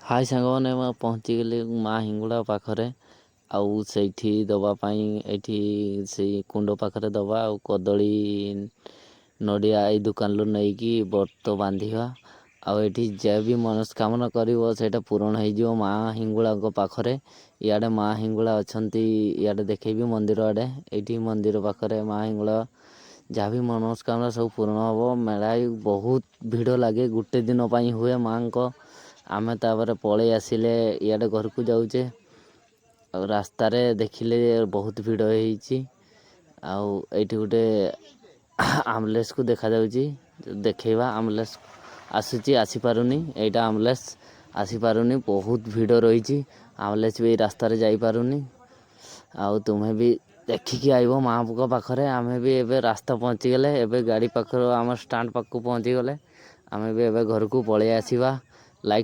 High ସାଙ୍ଗମାନେ, ମୁଁ ପହଞ୍ଚିଗଲି ମା ହିଙ୍ଗୁଳା ପାଖରେ। ଆଉ ସେଇଠି ଦେବା ପାଇଁ ଏଇଠି ସେଇ କୁଣ୍ଡ ପାଖରେ ଦେବା, ଆଉ କଦଳୀ ନଡ଼ିଆ ଏଇ ଦୋକାନରୁ ନେଇକି ବର୍ତ୍ତ ବାନ୍ଧିବା। ଆଉ ଏଇଠି ଯାହା ବି ମନସ୍କାମନା କରିବ, ସେଇଟା ପୂରଣ ହେଇଯିବ ମା ହିଙ୍ଗୁଳାଙ୍କ ପାଖରେ। ଇଆଡ଼େ ମା ହିଙ୍ଗୁଳା ଅଛନ୍ତି, ଇଆଡ଼େ ଦେଖେଇବି ମନ୍ଦିର ଆଡ଼େ। ଏଇଠି ମନ୍ଦିର ପାଖରେ ମା ହିଙ୍ଗୁଳା, ଯାହା ବି ମନସ୍କାମନା ସବୁ ପୂରଣ ହେବ। ମେଳା ବହୁତ ଭିଡ଼ ଲାଗେ, ଗୋଟେ ଦିନ ପାଇଁ ହୁଏ ମାଙ୍କ। ଆମେ ତାପରେ ପଳେଇ ଆସିଲେ, ଇଆଡ଼େ ଘରକୁ ଯାଉଛେ। ଆଉ ରାସ୍ତାରେ ଦେଖିଲେ ବହୁତ ଭିଡ଼ ହେଇଛି। ଆଉ ଏଇଠି ଗୋଟେ ଆମ୍ବୁଲାନ୍ସକୁ ଦେଖାଯାଉଛି, ଦେଖେଇବା। ଆମ୍ବୁଲାନ୍ସ ଆସୁଛି, ଆସିପାରୁନି। ଏଇଟା ଆମ୍ବୁଲାନ୍ସ ଆସିପାରୁନି, ବହୁତ ଭିଡ଼ ରହିଛି। ଆମ୍ବୁଲାନ୍ସ ବି ଏଇ ରାସ୍ତାରେ ଯାଇପାରୁନି। ଆଉ ତୁମେ ବି ଦେଖିକି ଆଇବ ମାଙ୍କ ପାଖରେ। ଆମେ ବି ଏବେ ରାସ୍ତା ପହଞ୍ଚିଗଲେ, ଏବେ ଗାଡ଼ି ପାଖରୁ ଆମ ଷ୍ଟାଣ୍ଡ ପାଖକୁ ପହଞ୍ଚିଗଲେ। ଆମେ ବି ଏବେ ଘରକୁ ପଳେଇ ଆସିବା।